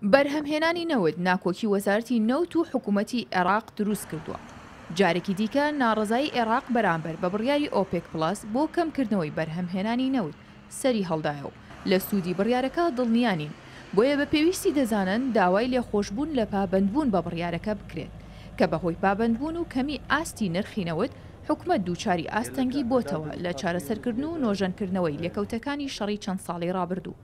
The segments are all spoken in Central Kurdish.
بەرهەمهێنانی نەوت ناکۆکی وەزارەتی نەوت و حکوومەتی عێراق دروست کردووە. جارێکی دیکە ناڕەزایی عێراق بەرامبەر بە بڕیاری ئۆپێک پڵەس بۆ کەمکردنەوەی بەرهەمهێنانی نەوت سەری هەڵدایە و لە سوودی بڕیارەکە دڵنیا نین، بۆیە بە پێویستی دەزانن داوای لێخۆشبوون لە پابەندبوون بە بڕیارەکە بکرێت، کە بەهۆی پابەندبوون و کەمی ئاستی نرخی نەوت، حکومەت دووچاری ئاستەنگی بۆتەوە لە چارەسەرکردن و نۆژەنکردنەوەی لێکەوتەکانی شەڕی چەند ساڵەی ڕابردوو.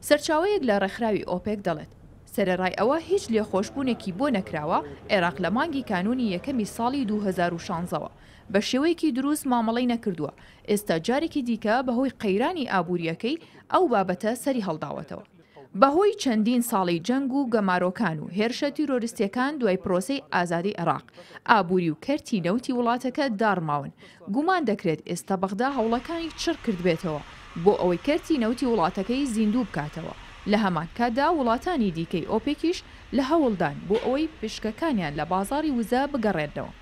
سەرچاوەیەک لە ڕێکخراوی ئۆپێک دەڵێت، سەرەڕای ئەوە هیچ لێخۆشبوونێکی بۆ نەکراوە، عێراق لە مانگی کانوونی یەکەمی ساڵی 2016 وە بە شێوەیەکی دروست مامەڵەی نەکردووە، ئێستا جارێکی دیکە بەهۆی قەیرانی ئابوورییەکەی ئەو بابەتە سەری هەڵداوەتەوە. بەهۆی چەندین ساڵی جەنگ و گەمارۆکان و هێرشە تیرۆریستییەکان دوای پرۆسەی ئازادی عێراق، ئابووری و کەرتی نەوتی وڵاتەکە داڕماون، گومان دەکرێت ئێستا بەغدا هەوڵەکانی چڕ کردبێتەوە بۆ ئەوەی کەرتی نەوتی وڵاتەکەی زیندوو بکاتەوە، لە هەمان کاتدا وڵاتانی دیکەی ئۆپێکیش لە هەوڵدان بۆ ئەوەی پشکەکانیان لە بازاڕی وزە بگەڕێننەوە.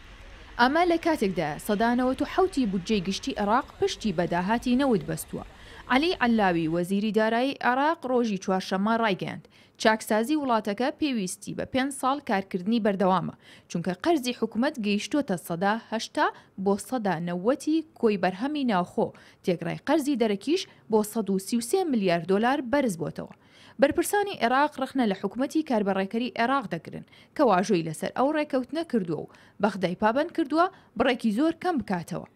ئەمە لە کاتێکدایە 97% ی بودجەی گشتی عێراق پشتی بە داهاتی نەوت بەستووە. عەلی عەللاوی وەزیری دارایی عێراق ڕۆژی چوارشەممە ڕایگەیاند، چاکسازی وڵاتەکە پێویستی بە پێنج ساڵ کارکردنی بەردەوامە، چونکە قەرزی حکومەت گەیشتۆتە 80% بۆ 90% ی کۆی بەرهەمی ناوخۆ، تێکڕای قەرزی دەرەکیش بۆ 133 ملیار دۆلار بەرزبۆتەوە. بەرپرسانی عێراق ڕەخنە لە حکومەتی کاربەڕێکەری عێراق دەگرن کە واژۆی لەسەر ئەو ڕێککەوتنە کردووە و بەغدای پابەند کردووە بڕێکی زۆر کەم بکاتەوە.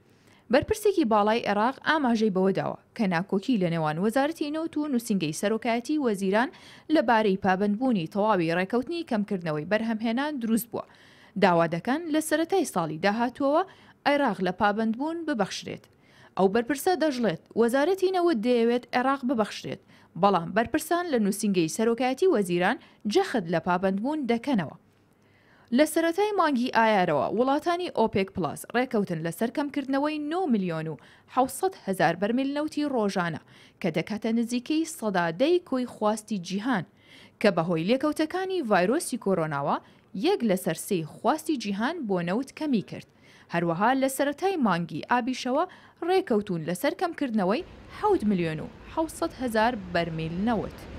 بەرپرسێکی باڵای عێراق ئاماژەی بەوەداوە کە ناکۆکی لەنێوان وەزارەتی نەوت و نووسینگەی سەرۆکایەتی وەزیران لەبارەی پابەندبوونی تەواوی ڕێککەوتنی کەمکردنەوەی بەرهەمهێنان دروستبووە، داوا دەکەن لە سەرەتای ساڵی داهاتووەوە عێراق لە پابەندبوون ببەخشرێت. ئەو بەرپرسە دەشڵێت، وەزارەتی نەوت دەیەوێت عێراق ببەخشرێت، بەڵام بەرپرسان لە نووسینگەی سەرۆکایەتی وەزیران جەخت لە پابەندبوون دەکەنەوە. لە سەرەتای مانگی ئایارەوە وڵاتانی ئۆپێک پڵەس ڕێکەوتن لەسەر کەمکردنەوەی نۆ ملیۆن و 700 هەزار بەرمیل نەوتی ڕۆژانە کە دەکاتە نزیکەی 10% ی کۆی خواستی جیهان کە بەهۆی لێکەوتەکانی ڤایرۆسی کۆرۆناوە یەک لەسەر سێی خواستی جیهان بۆ نەوت کەمی کرد. هەروەها لە سەرەتای مانگی ئابیشەوە ڕێکەوتوون لەسەر کەمکردنەوەی حەوت ملیۆن و 700 هەزار بەرمیل نەوت.